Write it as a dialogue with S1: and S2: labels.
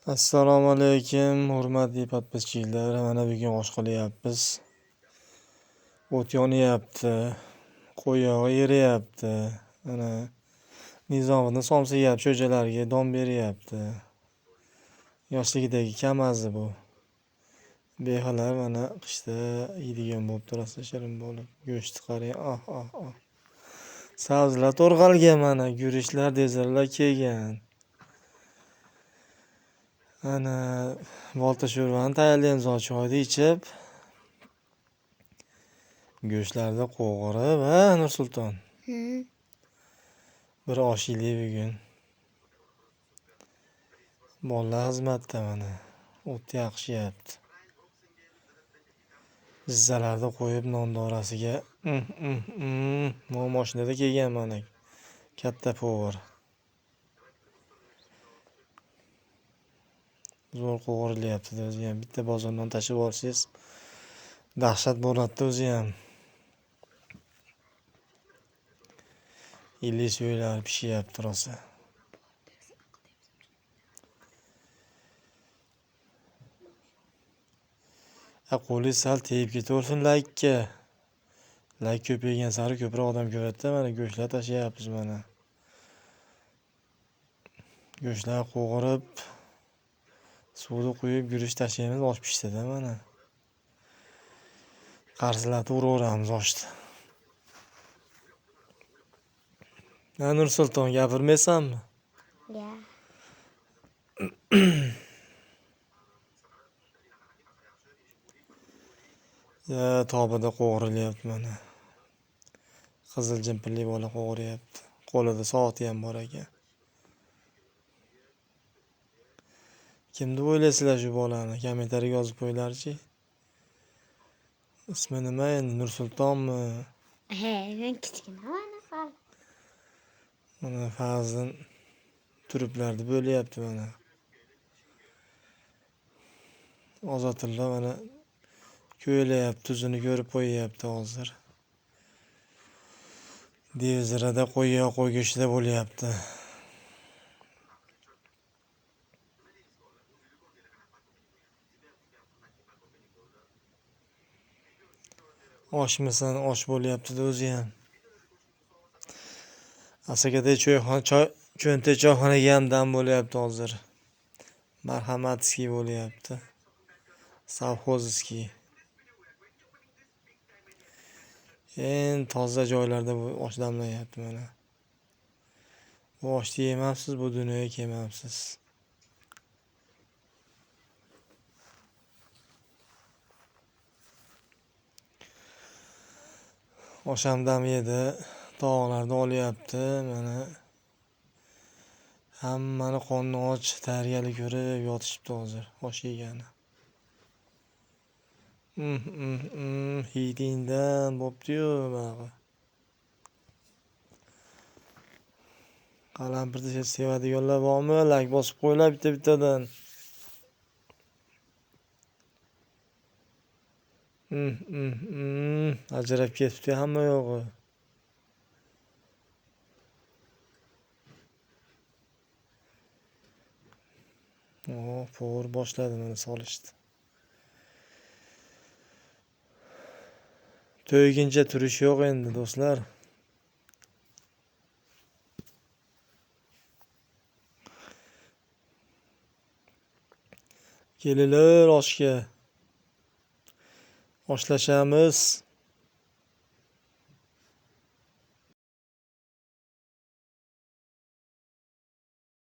S1: Assalomu alaykum, hurmatli подписчик lar. Mana bugun osh qilyapmiz. O't yonyapti, qo'yog'i eriyapti. Mana Nizomiddin somsa yeyapti, cho'jalarga don beryapti. Yoshligidagi kamazi bu. Behalar mana qishda yeydigan bo'lib turasiz, shirin bo'lib. Go'shtni qarang, ah ah ah. Sabzilar to'rg'algan mana, guruchlar, dezarlar kelgan. Ana bolta sho'rvani tayyorlaymiz, choyni ichib, go'shtlarni qo'g'irib, ha Nursulton? Bir osh yeylik bugun. Bolalar xizmatda mana. O't yaxshiyapti. Jizzalarni qo'yib nonni orasiga. Bu mashinada kelgan mana. Katta povar. Zo'r qo'g'irilyapti o'zi ham. Bitta bozordan tashib olsangiz dahshat bo'ladi o'zi ham. Illi suylar pishyapti rosa. Ha, qo'lingiz sal tegib ketaversin laykka. Layk ko'paygan sari ko'proq odam ko'radida. Mana go'shtlar tashlayapmiz mana. Go'shtlar qo'g'irib, suvni quyib, guruch tashlaymiz, osh pishdida mana. Qarsillatib uraveramiz oshni. Ha Nursulton, gapirmaysanmi?
S2: Ya.
S1: Ya, tobada qo'g'irilyapti mana. Qizil jimpirli bola qo'g'iryapti. Qo'lida soati ham bor ekan. Kim deb o'ylaysizlar shu bolani? Kommentariyaga yozib qo'yinglarchi. Ismi nima endi? Nursultonmi?
S2: He, men kichkinaman hali.
S1: Mana Fazliddin turiblarni bo'lyapti mana. Ozodilla mana ko'ylayapti, tuzini ko'rib qo'yyapti hozir. Devzirada qo'y qo'y go'shtida bo'lyapti. Oshmisan, osh bo'lyapti-da o'zi ham. Asakadagi cho'ntak choyxonaga ham dam bo'lyapti hozir. Marhamatskiy bo'lyapti. Savxozskiy. Eng toza joylarda bu osh damlanyapti mana. Bu oshni yemabsiz, bu dunyoga kelmabsiz. Osh ham dam yedi, tog'larni olyapti mana. Hammani qorni och, tayyorgarlik ko'rib yotishibdi hozir osh yegani. Hidingdan bo'pti-yu buyog'i. Qalampirni sevadiganlar bormi? Layk bosib qo'yinglar bitta-bittadan. Ajrab ketibdi hamma yog'i. Oh, povur boshladi mana solishdi. To'yguncha turish yo'q endi do'stlar. Kelinglar oshga. Oshlashamiz.